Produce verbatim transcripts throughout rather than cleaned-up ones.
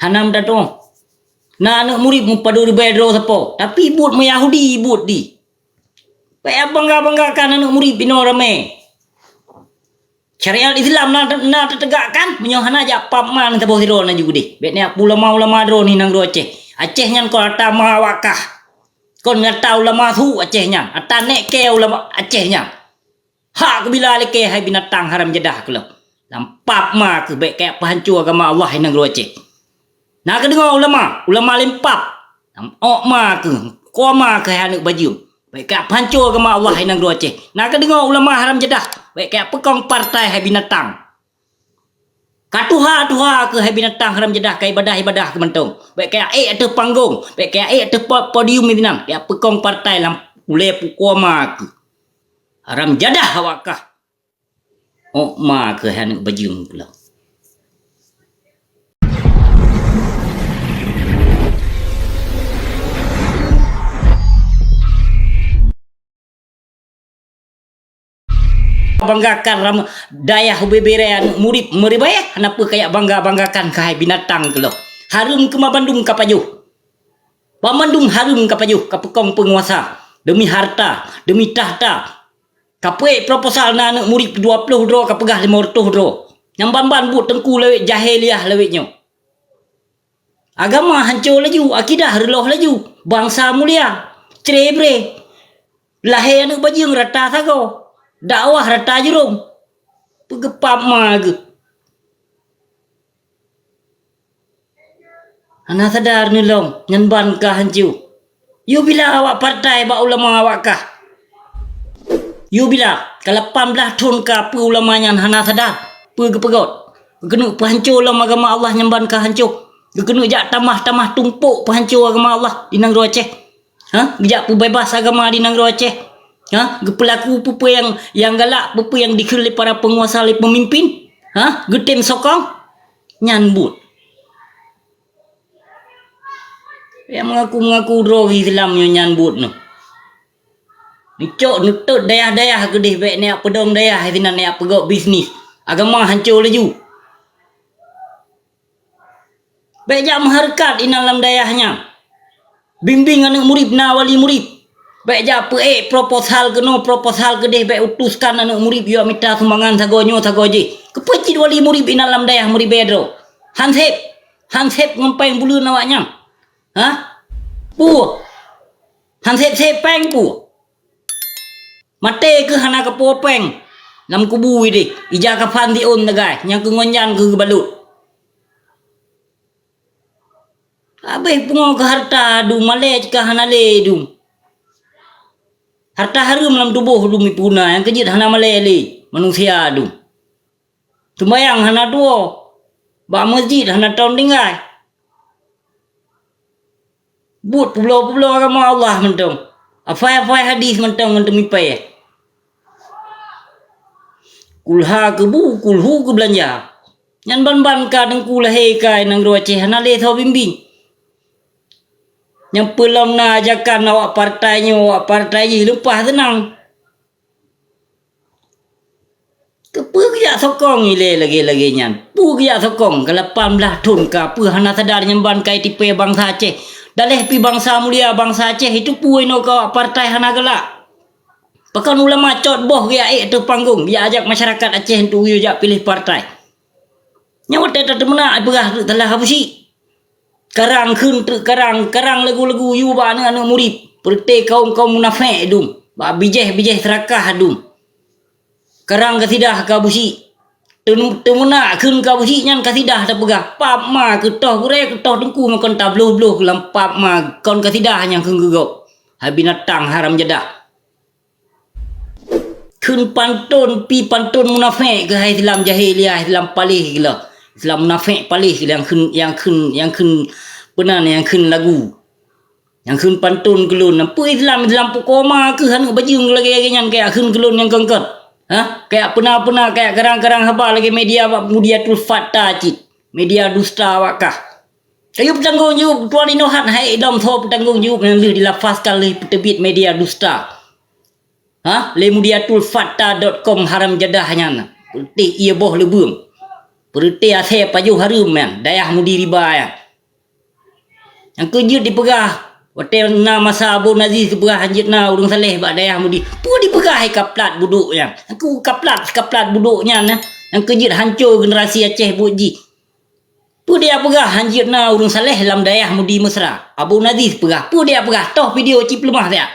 Hana meutatong. Na aneuk murit meupadub ribèe droe sapo, tapi buet Meuyahudi buet di. Payah bangga-banggakan aneuk murit inoe ramè. Syariat Islam na, na teutegakkan, meunyoe hana jak pap ma saboh sidroe na ju keudeh. Bèk neujak peue ulama-ulama droeneuh nyang droe Aceh. Aceh nyan kon ata ma awak kah. Kon ata ulama su Aceh nyan. Ata nèk kèe ulama Aceh nyan. Hak keubila lakèe hai binatang haram jadah keuh lom. Lam pap ma keuh bèk kajak peuhanco agama Allah hai nanggroe Aceh. Na kadeungoe ulama, ulama lam pap. Lam ôk ma keuh, koh ma keuh hai aneuk bajeueng. Bèk kajak peuhanco agama Allah hai nanggroe Aceh. Na kadeungoe ulama haram jadah, bèk kajak peukong partai hai binatang. Ka tuha-tuha keuh hai binatang haram jadah ka ibadah-ibadah keuh mantong. Bèk kajak ék ateueh panggong, bèk kajak ék ateueh po-, podium inan, kajak peukong partai lam ulèe pukoe ma keuh. Haram jadah awak kah. Ôk ma keuh hai aneuk bajeueng pula. Banggakan ram-, dayah ubé-bé raya aneuk murit meuribèe, hana peue kajak bangga-banggakan keuh hai binatang keuh lom. Hareuem keuh banmandum ka pajoh. Banmandum hareuem ka pajoh, ka peukong peunguasa, demi harta, demi takhta. Ka peuék proposal na aneuk murit dua ploh droe, ka peugah limong reutôh droe. Nyang ban-ban buet teungku lawét jahiliah lawét nyoe. Agama hanco laju, akidah reuloh laju, bansa mulia, cre-bre. Lahé aneuk bajeueng rata sagoe, dakwah rata jurông. Peugeuh pap ma geuh. Hana sadar neulom, nyan ban ka hanco. Yue bila awak partai bak ulama awak kah. Yue bila, ka lapan blaih thon ka peue ulama nyan hana sadar, peue geupeugot. Geukeuneuk peuhanco lom agama Allah nyan ban ka hanco. Geukeuneuk jak tamah-tamah tumpôk peuhanco agama Allah di nanggroe Aceh. Ha? Geujak peubeubaih agama di nanggroe Aceh. Ha? Geupeulaku peue-peue nyang, nyang galak, peue-peue nyang dikheun lé para peunguasa, lé peumimpin. Ha? Geutem sokong. Nyan buet. Nyang meungaku-meungaku droe Islam nyoe nyan buet nyoe. Neucok neutot dayah-dayah keudeh bèk neujak peudong dayah sinan neujak peugöt bisnis. Agama hanco laju. Bèk jak meuhareukat inan lam dayah nyan. Bimbéng aneuk murit na wali murit. Bèk jak peuék proposal keunoe, proposal keudeh, bèk utuskan aneuk murit yue mita sumbangan sagoe nyoe sagoe jih. Keupeue cit wali murit inan lam dayah meuribèe droe? Han sép, han sép ngon péng buleuen awaknyan. Hah? Peue? Han sép-sép péng peue? Maté keuh hana kapuwoe péng lam kubu ideh, ija kafan siôn sagai, nyang keu ngon nyan keuh geubalot. Habéh pungoe keu hareuta dum, malèe cit ka hana lé dum. Hareuta hareuem lam tuboh dum ipeuguna, nyang keujeuet hana malèe lé manusia dum. Sumbayang hana tuwoe, bak meuseujid hana tom tinggai. Buet peubloe-peubloe agama Allah mantong. Afai-afai hadih mantong ngon teumipèe. Kulha keubu, kulhu keubeulanja. Nyan ban-ban ka teungku lahé ka i nanggroe Aceh hana lé soe bimbéng. Nyang peulom na ajakan awak partai nyoe, awak partai jih leupah seunang. Keupeue geujak sokong ilèe lagèe-lagèe nyan? Peue geujak sokong? Ka lapan blaih thon ka, peue hana sadar nyan ban ka itipèe bansa Aceh? Daleh pi bansa mulia bansa Aceh, itu peue inoe ka awak partai hana galak? Pakon ulama cot boh geujak ék ateueh panggong, geujak ajak masyarakat Aceh untuk geujak piléh partai? Nyan watèe tateumeunak peugah salah Abu Syik. Karang kheun treuk karang, karang lagu-lagu yue bak aneuk-aneuk murit. Peureuté kaum-kaum munafék dum, bak bijéh-bijéh seurakah dum. Karang kasidah keu Abu Syik. Teun-, teumeunak kheun keu Abu Syik nyan kasidah tapeugah. Pap ma keuh toh gurèe keuh toh teungku meukon tabloh-bloh lam pap ma kon kasidah nyang kheun keu gob. Hai binatang haram jadah. Kheun panton, pi panton munafék keuh hai Islam jahiliah, Islam paléh geuh lom. Islam munafék paléh geuh lom nyang kheun, nyang kheun, nyang kheun peunan, nyang kheun lagu. Nyang kheun panton keu lôn. Peue Islam, Islam pukoe ma keuh aneuk bajeueng lagèe-lagèe nyan kajak kheun keu lôn nyang kon-kon. Ha? Kajak peuna-peuna, kajak karang-karang haba lagèe media bak Mudiatul Fatha cit. Media dusta awak kah. Kayue peutanggong jaweueb, tuan inoe hat hai lom soe peutanggong jaweueb nyang lheueh dilafazkan lheueh peuteubiet media dusta. Ha? Lé mudiatul fatha dot com haram jadah nyan. Peureuté ié boh leubeueng. Peureuté asèe pajoh hareuem nyan, dayah mudi riba nyan. Nyang keu jeuet dipeugah, watée na masa Abon Aziz dipeugah hanjeuet na ureuëng saleh bak dayah Mudi. Peue dipeugah hai kaplat budok nyan? Nyang keu kaplat, kaplat budok nyan, eh. Nyang keu jeuet hanco generasi Aceh buet jih. Peue dia peugah hanjeuet na ureuëng saleh lam dayah Mudi Mesra? Abon Aziz peugah. Peue dia peugah? Toh video cit peuleumah siat.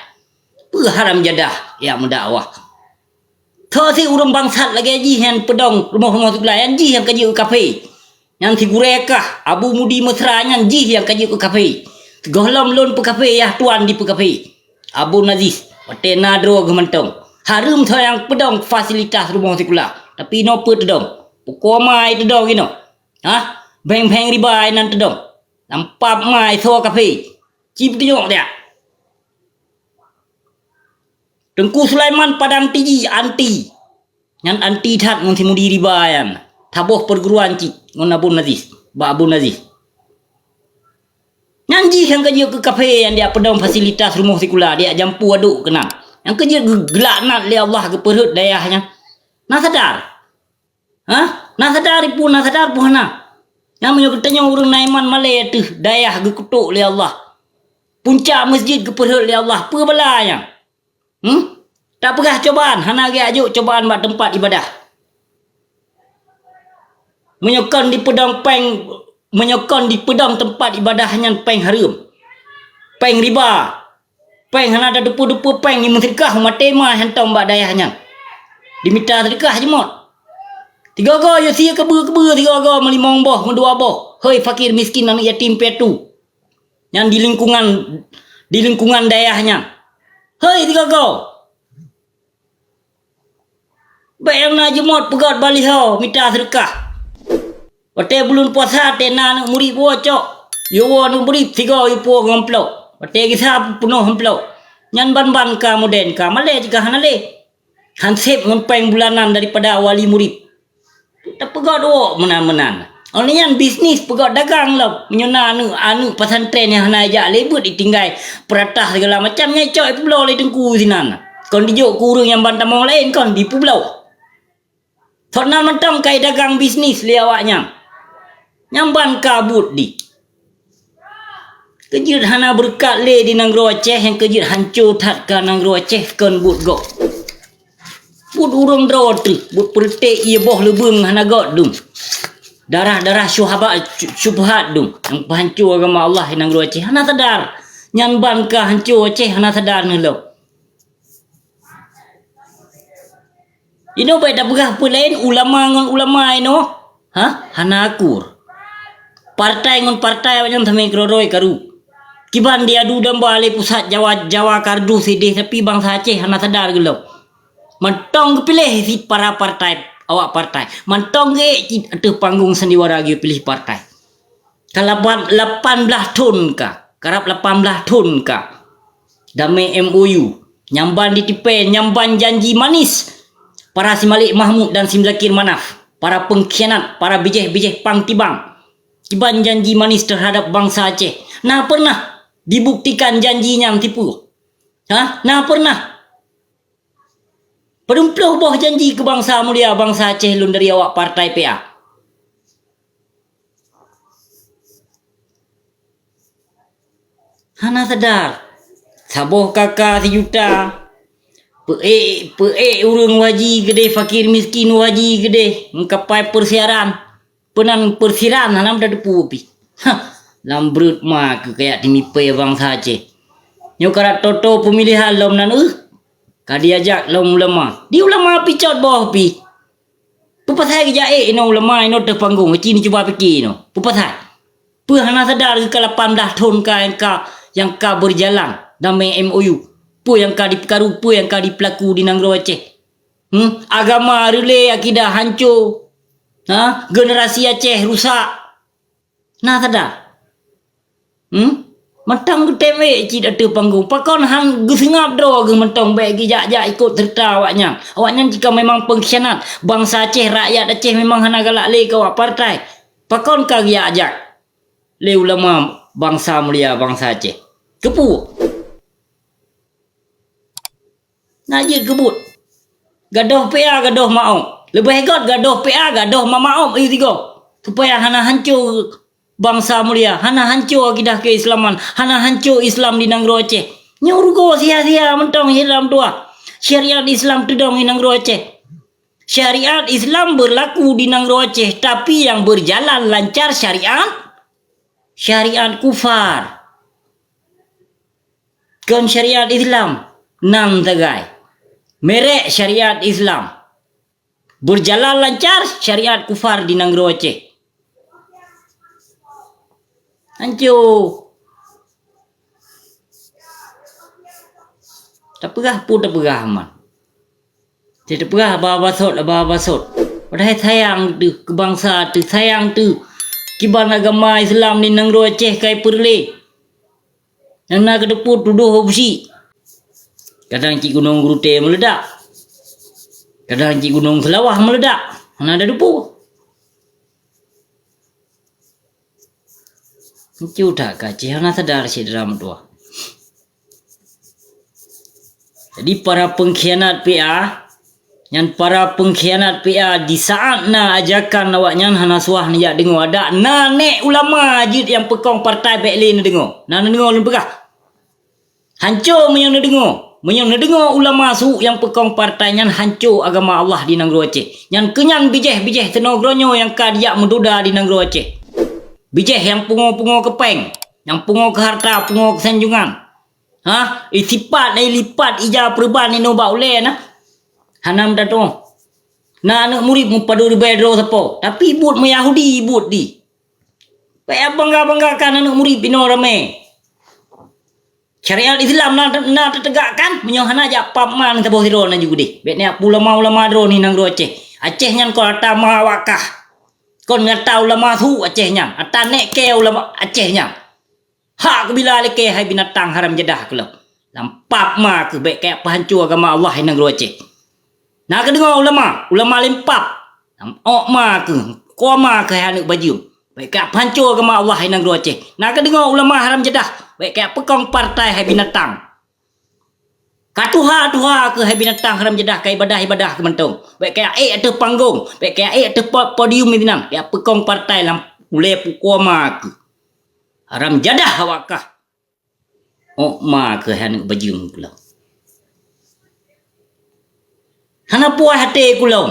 Peue haram jadah, ya meudakwah. Tho si ureuëng bangsat lagée jih nyan peudong rumoh-rumoh sikula, nyan jih nyang ka jeuet keu kafé. Nyan si gurée kah, Abu Mudi Mesra nyan jih nyang ka jeuet keu kafé. Gohlom lôn peukafé, yah tuan dipeukafé. Abon Aziz, watée na droe geuh mantong. Hareuem tho nyang peudong fasilitas rumoh sikula. Tapi inoe peue teudong? Pukoe mai teudong inoe. Hah? Beng-beng riba inan teudong. Lam pap mai soe kafé. Ci peutunyok siat. Teungku Sulaiman Padang Tiji anti. Nyan anti that ngon si Mudi riba nyan. Saboh perguruan cit ngon Abon Aziz, bak Abon Aziz. Nyan jih nyang ka jeuet keu kafé nyang diak peudong fasilitas rumoh sikula, diak jampu aduk keunan. Nyang ka jeuet geu-, geulaknat lé Allah geupeurhot dayah nyan. Na sadar? Hah? Na sadar peue na sadar peue hana? Nyan meunyoe geutanyoe ureuëng na iman malée teuh dayah geukutok lé Allah. Puncak masjid geupeurhot lé Allah. Peue bala nyan? Hmm? Tapeugah cobaan, hana geujok cobaan bak teumpat ibadah. Meunyoe kon dipeudong péng, meunyoe kon dipeudong teumpat ibadah nyan péng hareuem. Péng riba. Péng hana tateupeue-teupeue péng nyang meuseudeukah maté ma hantom bak dayah nyan. Dimita seudeukah jimot. Tiga-tiga yue sie keubeu-keubeu, tiga-tiga meulimong boh, meudua boh. Hei fakir miskin aneuëk yatim piatu. Nyan di lingkungan, di lingkungan dayah nyan. Hei tiga-tiga. Bék nyang na jimot peugét baliho mita seudeukah. Watée buleuen puasa tena aneuëk murit woe cok, yue woe aneuëk murit sigoe yue puwoe ngon amplop. Watée gisa peunoh amplop. Nyan ban-ban ka modern ka malée jih ka hana lé. Hanseb ngon péng bulanan daripada wali murit. Tapeugét woe meunan-meunan. Óh lheueh nyan bisnis peugét dagang lom. Meunyoe na aneuëk, aneuëk pesantren nyang hana jak lé beuet ditinggai peuratah segala macam nyang cok ipubloe lé teungku sinan. Kon dijok keu ureuëng nyang ban tamong laén kon dipubloe. Thon nan mantong kai dagang bisnis lé awaknyan. Nyang ban ka buet di. Keujeuet hana beureukat lé di nanggroe Aceh, nyang keujeuet hanco that ka nanggroe Aceh kon buet gob. Buet ureuëng droe teuh, buet peureutek ié boh leubeueng hana göt dum. Darah-darah syuhaba, syubhat dum, nyang peuhanco agama Allah di nanggroe Aceh hana sadar. Nyan ban ka hanco Aceh hana sadar neuh lom. Inoe bék tapeugah peue laén ulama ngon ulama inoe, ha? Hana akur. Partai ngon partai awaknyan samé keudroe-droe karu. Kiban diadu domba lé pusat Jawa, Jawa kardus idéh, tapi bansa Aceh hana sadar gohlom. Mantong geupiléh cit para partai, awak partai. Mantong geuék cit ateueh panggong sandiwara geupiléh partai. Ka lapan, lapan blaih thon ka, karab lapan blaih thon ka. Damé M O U. Nyang ban ditipée, nyang ban janji manis para si Malik Mahmud dan si Muzakir Manaf, para pengkhianat, para bijéh-bijéh pang tibang. Kiban janji manis terhadap bansa Aceh. Na pernah dibuktikan janji nyang tipu? Ha? Na pernah? Padum ploh boh janji keu bansa mulia bansa Aceh lôn dari awak partai P A. Hana sadar. Saboh K K sijuta. Peuék, peuék ureuëng haji keudéh, fakir miskin haji keudéh, meukapai peusiaran. Peunan peusiaran hana tateupeue pih. Hah, lam breuet ma keu kayak timipée bansa Aceh. Nyoe karab toto peumilihan lom nan, eh, ka diajak lom ulama. Di ulama pih cot boh pih. Peue pasai geujak ék inoe ulama inoe teuh panggong, ci neucuba pike inoe. Peue pasai? Peue hana sadar geuka lapan blaih thon ka nyang ka, nyang ka beujalan damé M O U? Peue nyang ka dipeukaru, peue nyang ka dipeulaku di nanggroe Aceh? Hmm? Agama reulée, akidah hanco. Ha? Generasi Aceh rusak. Na sadar? Hmm? Mantong geutem ék cit ateueh panggong. Pakon han geuseungab droe geuh mantong bék geujak-jak ikot seureuta awaknyan. Awaknyan jika memang pengkhianat, bansa Aceh, rakyat Aceh memang hana galak lé keu awak partai. Pakon ka geujak-jak lé ulama bansa mulia bansa Aceh? Keupeue? Na jeuet keubuet. Gadoh P A, gadoh maob. Leubeh gét gadoh P A, gadoh ma-, maob, ayue tigoe. Supaya hana hanco Bansa mulia, hana hanco akidah keislaman, hana hanco Islam di nanggroe Aceh. Nyoe rugoe sia-sia mantong syedara meutuah. Syariat Islam teudong di nanggroe Aceh. Syariat Islam berlaku di nanggroe Aceh, tapi nyang berjalan lancar syariat, syariat kufar. Kon syariat Islam, nan sagai. Merek syariat Islam. Berjalan lancar syariat kufar di nanggroe Aceh. Hanco. Tapeugah peue tapeugah man. Tapeugah haba basot, haba basot. Padahai sayang teuh keu bansa teuh, sayang teuh kiban agama Islam di nanggroe Aceh kai peureulée. Nyang na keuteupeu tudoh busi. Kadang cit gunong Geurutée meuleudak. Kadang cit gunong Seulawah meuleudak. Hana teudeungoe. Hanco that ka Aceh, hana sadar syedara meutuah. Jadi para pengkhianat P A, nyan para pengkhianat P A di saat na ajakan awaknyan hana suah neujak deungoe. Adak na nék ulama jeuet nyang peukong partai bék lé neudeungoe. Na neudeungoe lôn peugah. Hanco meunyoe neudeungoe. Meunyoe neudeungoe ulama su nyang peukong partai nyan hanco agama Allah di nanggroe Aceh. Nyan keunyan bijéh-bijéh teunoe geuronyoe nyang ka dijak meududa di nanggroe Aceh. Bijéh nyang pungoe-pungoe keu péng, nyang pungoe keu harta, pungoe keu sanjongan. Ha? Isipat na ilipat ija peureuban inoe bak ulée na. Hana meutatong. Na aneuëk murit meupadub ribée droe sapo, tapi buet meuYahudi buet di. Bék bangga-banggakan aneuëk murit inoe ramé. Syariat Islam na, na teutegakkan, meunyoe hana jak pap ma saboh sidroe na jugudeh. Bék neujak peue ulama-ulama droe ni nanggroe Aceh. Aceh nyan kon ata ma awak kah. Kon ata ulama su Aceh nyan. Ata nék kée ulama Aceh nyan. Hak kubila lé kée hai binatang haram jadah keu lôn. Lam pap ma keuh bék kajak peuhanco agama Allah hai nanggroe Aceh. Na keudeungoe ulama, ulama lam pap. Lam ôk ma keuh, koh ma keuh hai aneuëk bajeueng. Bék kajak peuhanco agama Allah hai nanggroe Aceh. Na keudeungoe ulama haram jadah, bék kajak peukong partai hai binatang. Ka tuha-tuha keuh hai binatang haram jadah ka ibadah-ibadah keuh mantong. Bék kajak ék ateueh panggong, bék kajak ék ateueh po-, podium inan, kajak peukong partai lam ulée pukoe ma keuh. Haram jadah awak kah. Ôk ma keuh hai aneuëk bajeueng keu lôn. Hana puas até keu lôn.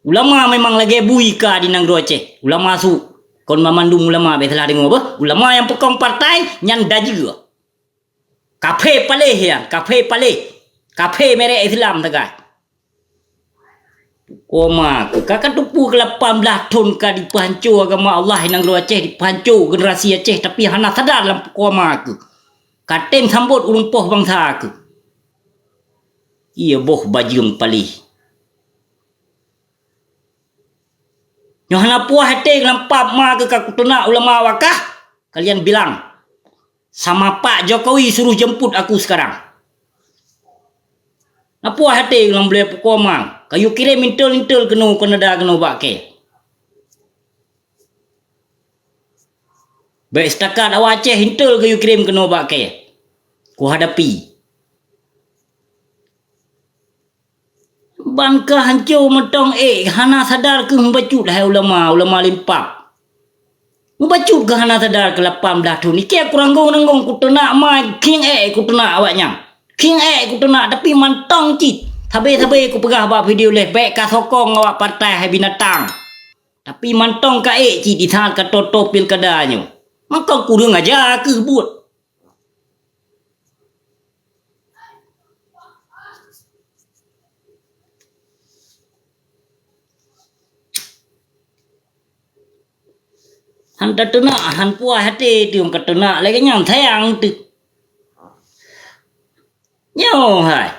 Ulama memang lagée bui ka di nanggroe Aceh. Ulama su. Kon banmandum ulama bék salah deungoe beuh. Ulama nyang peukong partai nyan dajeu. Kafé paléh nyan, kafé paléh. Kafé merek Islam sagai. Koma, ka, ka teupeue keu lapan blaih thon ka dipeuhanco agama Allah i nanggroe Aceh, dipeuhanco generasi Aceh, tapi hana sadar lam koma keuh. Ka tem sambot ureuëng poh bansa keuh. Iya boh bajeueng paléh. Nyoe hana puas até lam pap ma keuh ka kuteunak ulama wakah, kalian bilang. Sama Pak Jokowi suruh jemput aku sekarang. Na puas até lam bulée pukoe ma, kayue kirém intel-intel keunoe, keunoe da keunoe bak kée. Bék setakat awak Aceh intel kayue kirém keunoe bak kée. Kuhadapi. Ban ka hanco mantong ék, hana sadar keuh mubacut hai ulama, ulama limpab. Mubacut keuh hana sadar keu lapan blaih thon. Ikée kuranggong-ranggong kuteunak ma khieng ék kuteunak awaknyan. Khieng ék kuteunak tapi mantong cit. Sabe-sabe kupeugah bak video lé, bék ka sokong awak partai hai binatang. Tapi mantong ka ék cit disaat ka toe-toe pilkada nyoe. Maka kureueng aja keuh buet. Han tateunak, han puas até teuh ka teunak lagée nyan sayang teuh. Nyoe hai.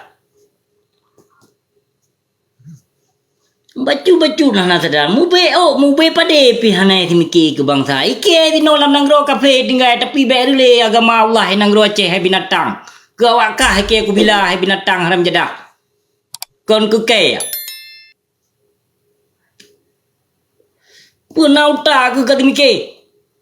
Bacut-bacut hana sadar, mubé ôk, mubé padé pih hana simiké keu bansa. Ikée sinoe lam nanggroe kafé tinggai, tapi bék reulée agama Allah i nanggroe Aceh hai binatang. Keu awak kah ikée kubila hai binatang haram jadah. Kon keu kée. Peue na utak keuh ka simiké?